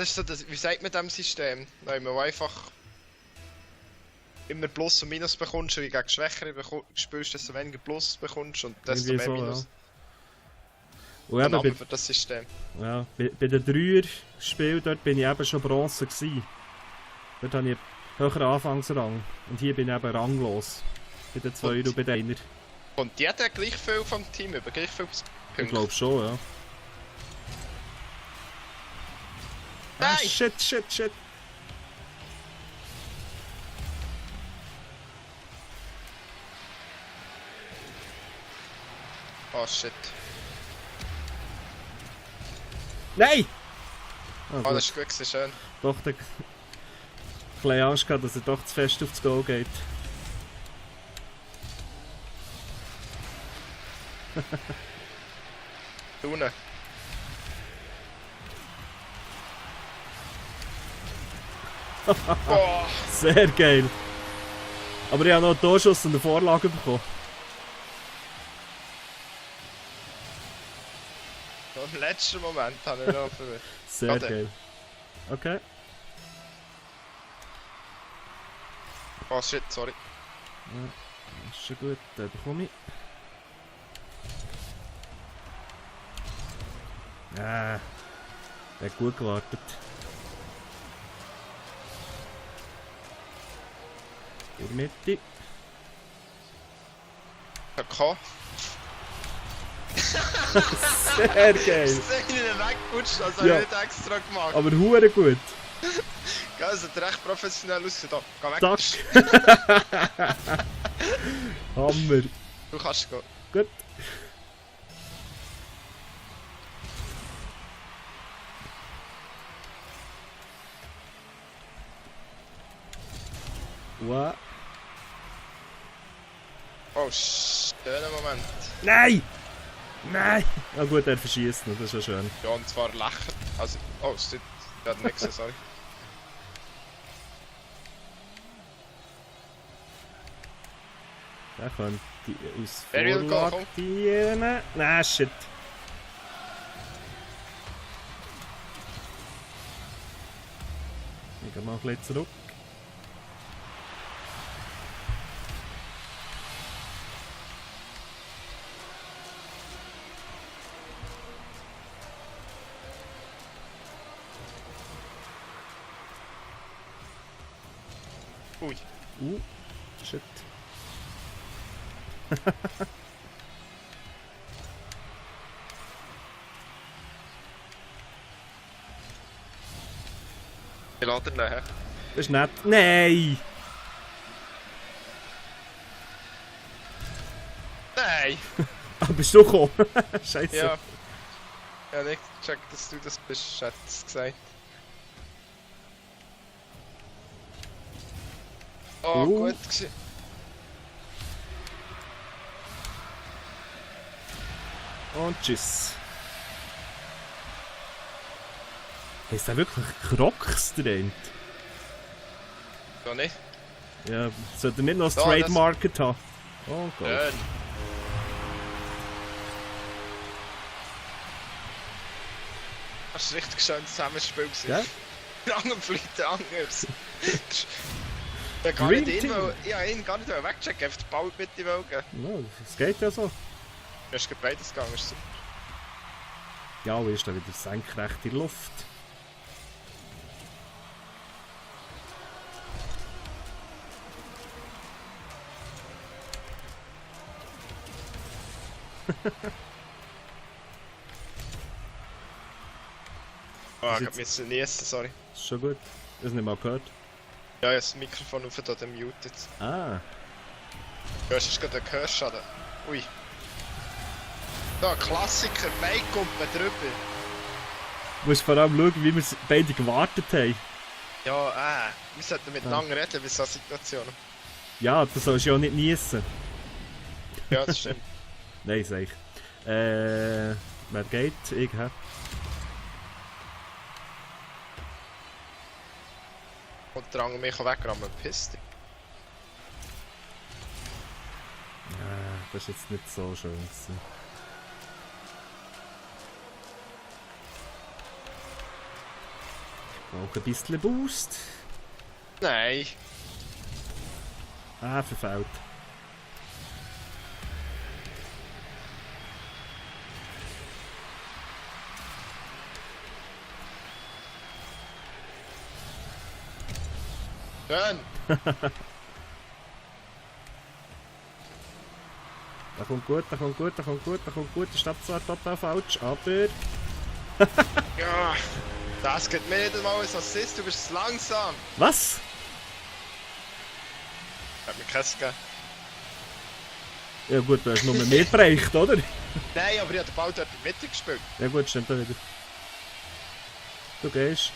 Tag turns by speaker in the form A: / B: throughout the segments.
A: das ist so das, wie sagt man dem System? Nein, man einfach immer Plus und Minus bekommst, und gegen Schwächere spielst, desto weniger Plus bekommst und desto
B: Irgendwie
A: mehr
B: so,
A: Minus.
B: ja. Und
A: Der
B: eben
A: Name für das System.
B: ja, bei den Dreier-Spielen dort bin ich eben schon Bronze gewesen. Dort habe ich höheren Anfangsrang. Und hier bin ich eben ranglos. Bei den Zweier und bei den Einer.
A: Und die hat ja gleich viel vom Team über, gleich viel
B: Ich
A: Punkte.
B: glaube schon, ja. Ah,
A: Nein!
B: shit.
A: Oh shit.
B: Nein!
A: Oh,
B: gut.
A: das ist gut gewesen, schön.
B: Doch, der kleine Angst gehabt, dass er doch zu fest aufs Goal geht.
A: Unten. Boah!
B: Sehr geil. Aber ich habe noch einen Torschuss und eine Vorlage bekommen.
A: Im letzten Moment habe ich noch verwirrt.
B: Sehr
A: Warte.
B: geil. Okay.
A: Oh shit, sorry.
B: Das ist schon gut, den bekomme ich. Der hat gut gewartet. In der Mitte.
A: Okay.
B: Sehr geil.
A: Ist der weggeputscht, also
B: Ja.
A: nicht extra gemacht.
B: Aber hure gut.
A: Gell, es hat recht professionell ausgesehen. Geh weg.
B: Tack. Hammer.
A: Du kannst gehen.
B: Gut. Wow.
A: Oh, schöner Moment.
B: Nein! Nein! Na gut, er verschießt noch, das ist ja schön.
A: Ja, und zwar lächeln. Also, oh, es tut. Der hat nichts, sorry.
B: Der könnte aus
A: Wer will
B: Vorlage
A: gehen,
B: dienen. Nein, shit. Ich gehe mal ein bisschen zurück.
A: Ui.
B: Shit.
A: Ich lade ihn nachher.
B: Das ist nett. Nein!
A: Nein!
B: Ah, bist du gekommen? Scheiße.
A: Ja. Ja, nicht gecheckt, dass du das bist, hat es gesagt. Oh, gut gewesen.
B: Und tschüss. Heißt der wirklich Crocs drin?
A: So nicht?
B: Ja, sollte er nicht noch ein
A: Ja,
B: Trade
A: das-
B: Market haben? Oh Gott.
A: Schön. Das war ein richtig schönes Zusammenspiel.
B: Ja?
A: Lange Fliegen anders. Ja, gar
B: Dream
A: nicht ihn,
B: Team.
A: ich wollte ihn gar nicht wegchecken, einfach den Ball mit die Welt geben.
B: No, es geht ja so.
A: Du hast gerade beides gegangen, ist super.
B: Ja, und ist dann wieder senkrecht in die Luft.
A: Oh,
B: Das
A: ich
B: ist
A: musste niesen, sorry.
B: Ist schon gut. Das nicht mal gehört.
A: Ja, ich habe das Mikrofon auf da muted.
B: Ah.
A: Du hast gerade einen Gehörschaden. Ui. Da, Klassiker, Make-up drüber.
B: Du musst vor allem schauen, wie wir beide gewartet haben.
A: Ja, wir sollten miteinander reden bei solchen Situationen.
B: Ja, du sollst ja auch nicht niesen.
A: Ja, das stimmt.
B: Nein, sag ich. Wer geht? Ich, hä?
A: Und der andere mich wegrammen, piss dich.
B: Das ist jetzt nicht so schön gewesen. Auch ein bisschen Boost.
A: Nein.
B: Ah, verfehlt.
A: Schön.
B: Da kommt gut, da kommt gut, da kommt gut, da kommt gut. Der steht zwar total falsch, aber...
A: Ja. Das geht mir nicht einmal als Assist, du bist zu langsam.
B: Was?
A: Hat mir keins gegeben.
B: Ja gut, du hast nur mehr gereicht, oder?
A: Nein, aber ich habe den Ball dort in die Mitte gespielt.
B: Ja gut, stimmt auch wieder. Du gehst.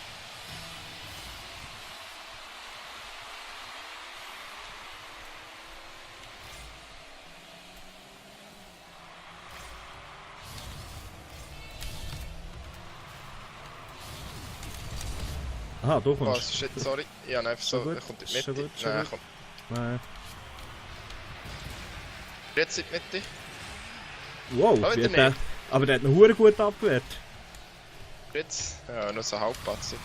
B: Aha, du
A: Oh,
B: kommst.
A: shit, sorry. Ich habe einfach so,
B: Schon gut,
A: er kommt in die
B: schon
A: Mitte.
B: gut, schon
A: Nein,
B: gut.
A: kommt
B: Nein.
A: jetzt in die Mitte.
B: Wow,
A: Oh,
B: wie
A: wieder
B: hat der,
A: nicht.
B: aber der hat einen Huren gut abgewehrt.
A: Jetzt. Ja, nur so halbpatzig.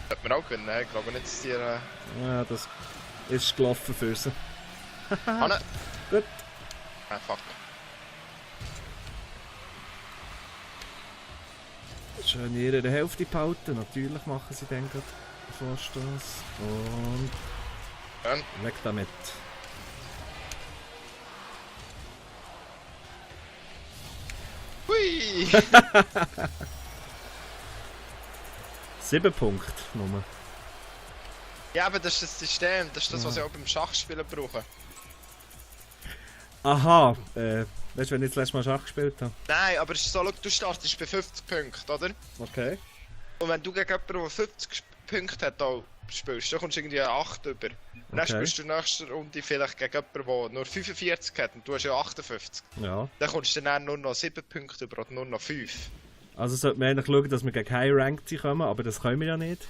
A: Hätte man auch gewinnen, ne? Ich glaube nicht, dass die...
B: Ja, das ist gelaufen für sie.
A: Hanne!
B: Gut.
A: Ah, fuck.
B: Schön in ihrer Hälfte behalten. Natürlich machen sie dann gerade einen Vorstoß. Und
A: Schön.
B: weg damit.
A: Hui!
B: 7 Punkte nur.
A: Ja, aber das ist das System. Das ist das, was ich auch beim Schachspielen brauche.
B: Aha, weißt du, wenn ich das letzte Mal Schach gespielt habe?
A: Nein, aber es ist so, schau, du startest bei 50 Punkten, oder?
B: Okay.
A: Und wenn du gegen jemanden, der 50 Punkte hat, auch spielst, dann kommst du irgendwie 8 über. Und dann
B: Okay.
A: spielst du in der nächsten Runde vielleicht gegen jemanden, der nur 45 hat und du hast ja 58.
B: Ja.
A: Dann kommst du dann nur noch 7 Punkte über oder nur noch 5.
B: Also sollten wir eigentlich schauen, dass wir gegen High Ranked kommen, aber das können wir ja nicht.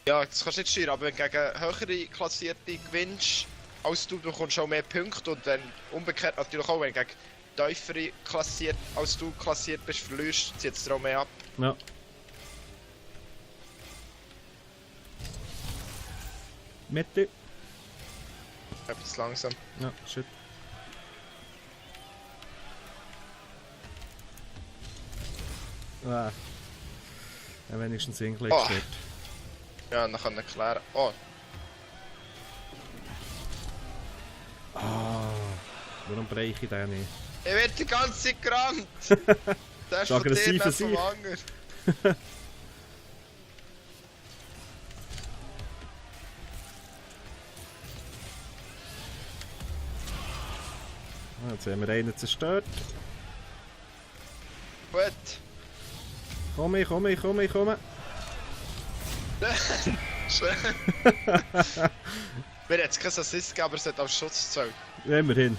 A: Ja, das kannst du nicht steuern, aber wenn du gegen höhere Klassierte gewinnst, als du bekommst auch mehr Punkte und dann umgekehrt natürlich auch, wenn du gegen tiefere klassiert, als du klassiert bist, verlierst, zieht es dir auch mehr ab.
B: Ja. Mitte.
A: Etwas langsam.
B: Ja, shit. Ah. Ja, wenigstens irgendwie
A: Oh.
B: gestellt.
A: Ja, dann kann ich erklären. Oh,
B: Ah. Warum breche ich den nicht?
A: ich werde die ganze Zeit gerannt! Der ist
B: So
A: von dir,
B: aggressiv
A: nicht
B: ist
A: vom
B: ich.
A: Anger.
B: Ah, jetzt haben wir einen zerstört.
A: Gut.
B: Komme, komme, komme, komme.
A: Schön. Mir hat es keinen Assist gegeben, aber es hat als Schutz gezählt.
B: Ja, immerhin.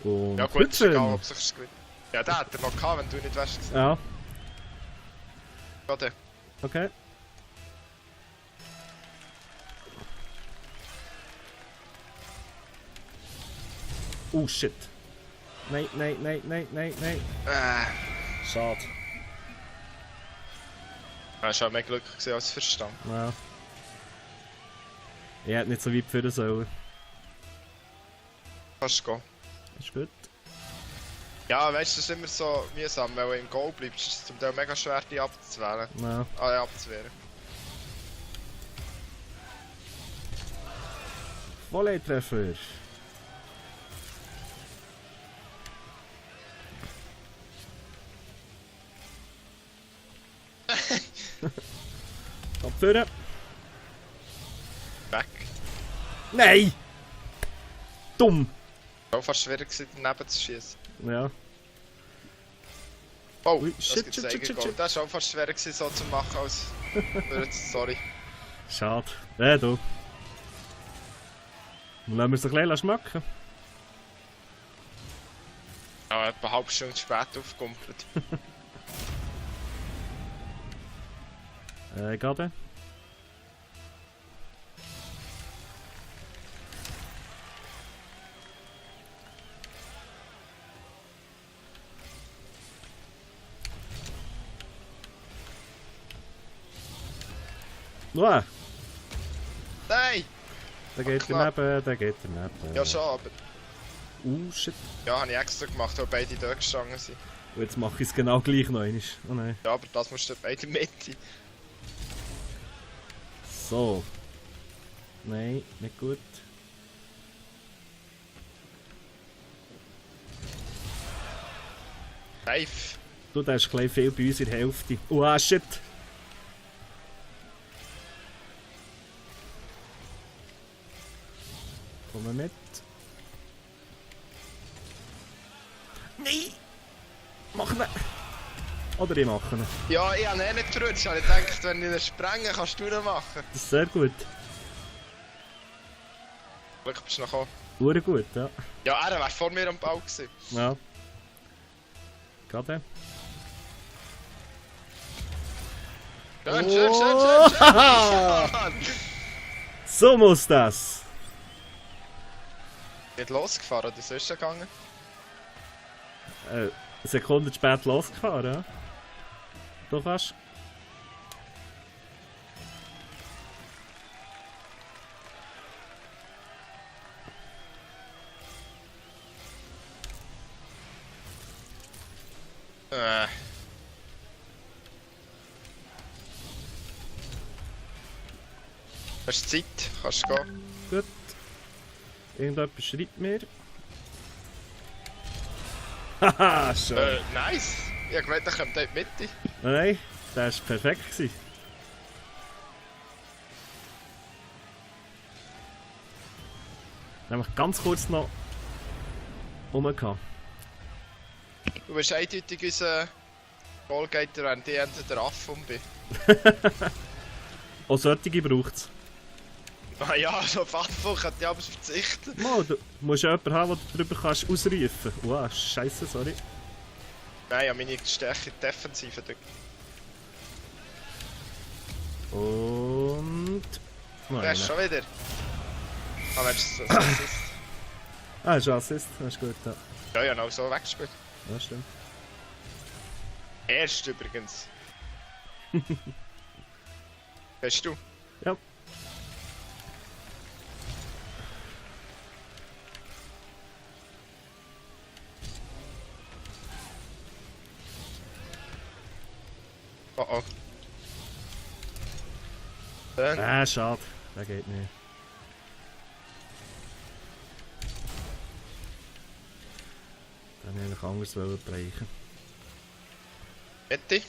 B: Und
A: Ja gut, ist
B: Hütchen.
A: egal, ob sich gewinnt. Ja, der hat er noch gehabt, wenn du nicht wärst.
B: Ja,
A: Warte.
B: okay. Oh shit. Nein, nein, nein, nein, nein, nein. Schade.
A: Hast du auch mehr Glück gesehen als Verstand.
B: Ja. Ich hätte nicht so weit führen sollen.
A: Kannst du gehen.
B: Ist gut.
A: Ja, weißt du, es ist immer so mühsam, wenn du im Goal bleibst. Es ist zum Teil mega schwer, die abzuwählen.
B: Ja.
A: Abzuwehren.
B: Volley-Treffer. Kopfhörer.
A: Weg.
B: Nein! Dumm!
A: Auch fast schwierig gewesen, daneben zu schießen.
B: Ja.
A: Oh,
B: Ui,
A: das
B: shit,
A: gibt's
B: shit, shit,
A: Eigengoal.
B: shit.
A: Das ist auch fast schwerer gewesen, so zu machen als... Sorry.
B: Schade. Ja, du. Dann lassen wir es ein bisschen schmecken.
A: Ja, etwa eine halbe Stunde spät aufgekumpelt.
B: Gerade. Wow,
A: Nein!
B: der geht
A: knapp.
B: daneben, der geht daneben.
A: Ja schon, aber...
B: Shit.
A: Ja, habe ich extra gemacht, weil beide dort gestanden sind.
B: Und jetzt mache ich es genau gleich noch einmal. Oh nein.
A: Ja, aber das musst du beide in der Mitte.
B: So. Nein, nicht gut.
A: Safe.
B: Du, der ist gleich viel bei uns in der Hälfte. Oh, shit. Komm mit. Nein! Mach ihn! Oder ich mache ihn.
A: Ja, ich habe ihn nicht getraut. Ich habe gedacht, wenn ich ihn sprenge, kannst du ihn machen.
B: Das ist sehr gut.
A: Glück bist du noch gekommen.
B: Ure gut, ja.
A: Ja, er wäre vor mir am Bau gewesen.
B: Ja. Gerade.
A: Schön,
B: Oh.
A: schön, schön, schön, schön. Mann.
B: So muss das!
A: Nicht losgefahren, oder so ist es gegangen?
B: Eine Sekunde spät losgefahren, ja? Du kannst.
A: Hast du Zeit? Kannst du gehen?
B: Gut. Irgendjemand schreibt mir. Haha, schön.
A: Nice! Ich habe gemeint, er kommt dort in die Mitte.
B: Nein, das war perfekt. Gewesen. Nämlich ganz kurz noch rumgehabt.
A: Du bist eindeutig unser Goalgetter, wenn die Ende der Affe bin.
B: Auch solche braucht es.
A: Ah ja, so auf Affe kann ich aber verzichten.
B: Mal, du musst jemanden haben, der du darüber kannst ausrufen kannst. Wow, scheiße, sorry.
A: Nein, ja, meine Stärke in der Defensive.
B: Und...
A: Ja, schon wieder. Ah, wenn es so ist.
B: Ah, ist ein Assist, das ist gut, ja.
A: Ja, ja, noch so weggespielt.
B: Ja, stimmt.
A: Erst übrigens. Bist du?
B: Ja.
A: Oh oh. Dann.
B: Ah, schade. Das geht nicht. Dann hätte ich anders bereichen.
A: Mitte?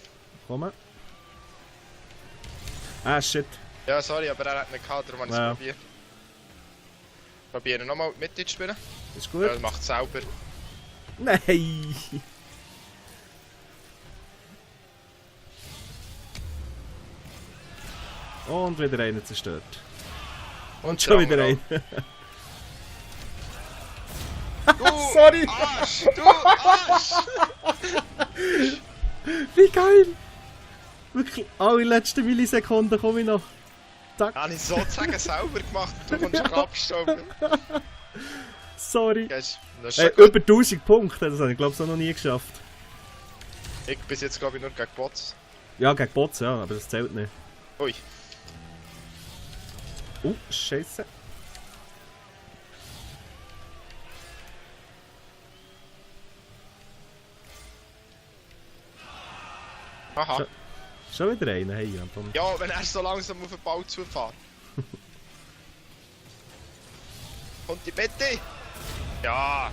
B: Komm. Ah, shit.
A: Ja, sorry, aber er hat nicht gehabt, darum habe ich es
B: Ja.
A: probiert. Probieren nochmal Mitte zu spielen.
B: Ist
A: Ja,
B: gut.
A: er macht es sauber.
B: Nein! Und wieder einen zerstört. Und schon wieder
A: der
B: einen.
A: andere auch. Du
B: Sorry.
A: Arsch! Du Arsch!
B: Wie geil! Wirklich, alle letzten Millisekunden komme ich noch. Zack.
A: Habe ich sozusagen sauber gemacht und du kommst noch abgeschoben.
B: Sorry.
A: Das ist schon gut.
B: Über 1000 Punkte, das habe ich glaube ich noch nie geschafft.
A: Ich bis jetzt glaube ich nur gegen Bots.
B: Ja, gegen Bots, ja, aber das zählt nicht.
A: Ui.
B: Scheiße.
A: Aha.
B: Schon- Schon wieder einen, hey Anton.
A: Ja, wenn er so langsam auf den Ball zufährt. Kommt die Bitte? Ja.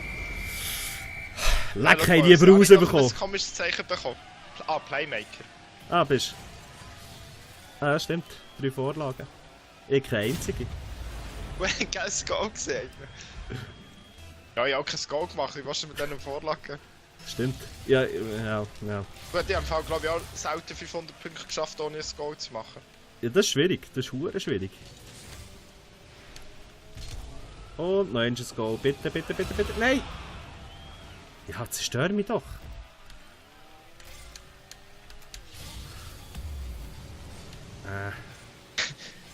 B: Leck,
A: schau
B: haben
A: mal,
B: die
A: jetzt
B: aber
A: habe ich noch
B: rausbekommen.
A: ein komisches Zeichen bekommen. Ah, Playmaker.
B: Ah, bist du. Ah, ja, stimmt. 3 Vorlagen. Ich keine einzige.
A: Du hast ein geiles Goal gesehen. Ja, ich habe auch kein Goal gemacht. Wie willst du mit diesen Vorlagen?
B: Stimmt. Ja, ja, ja.
A: Gut, ich habe glaube ich auch selten 500 Punkte geschafft, ohne ein Goal zu machen.
B: Ja, das ist schwierig. Das ist hure schwierig. Und noch ein Goal. Bitte, bitte, bitte, bitte. Nein! Ja, zerstör mich doch.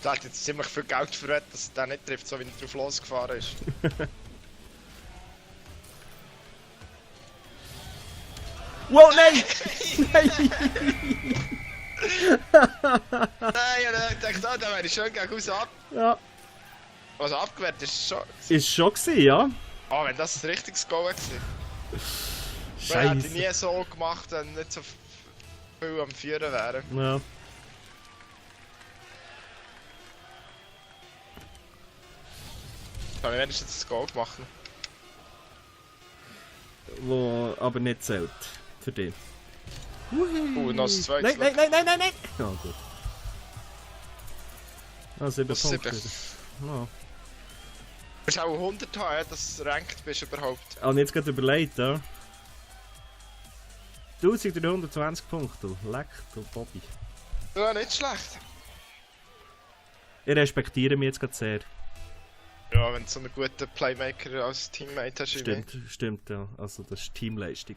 A: Der hat jetzt ziemlich viel Geld verwehrt, dass er den nicht trifft, so wie er drauf losgefahren ist.
B: Wow, nein! Nein!
A: Nein, ich dachte, da wäre ich schön gegen Haus ab.
B: Ja.
A: Also abgewehrt ist schon.
B: Ist schon gewesen, ja.
A: Ah, wenn das ein richtiges Goal gewesen. Ich hätte
B: Scheiße.
A: nie so gemacht, wenn nicht so viel am Führen wären.
B: Ja.
A: Ich habe wenigstens das Goal gemacht.
B: Wo aber nicht zählt. Für dich.
A: Noch das zweite.
B: Nein! Ja, gut. Ah, 7
A: Das
B: Punkte.
A: 7.
B: Ja.
A: Du musst auch 100 haben, dass du ranked bist überhaupt.
B: Habe ich jetzt gerade überlegt, ja. 1320 Punkte. Leck, du Bobby.
A: Ja, nicht schlecht.
B: Ich respektiere mich jetzt gerade sehr.
A: Ja, wenn du so einen guten Playmaker als Teammate hast.
B: Stimmt, ja. Also das ist Teamleistung.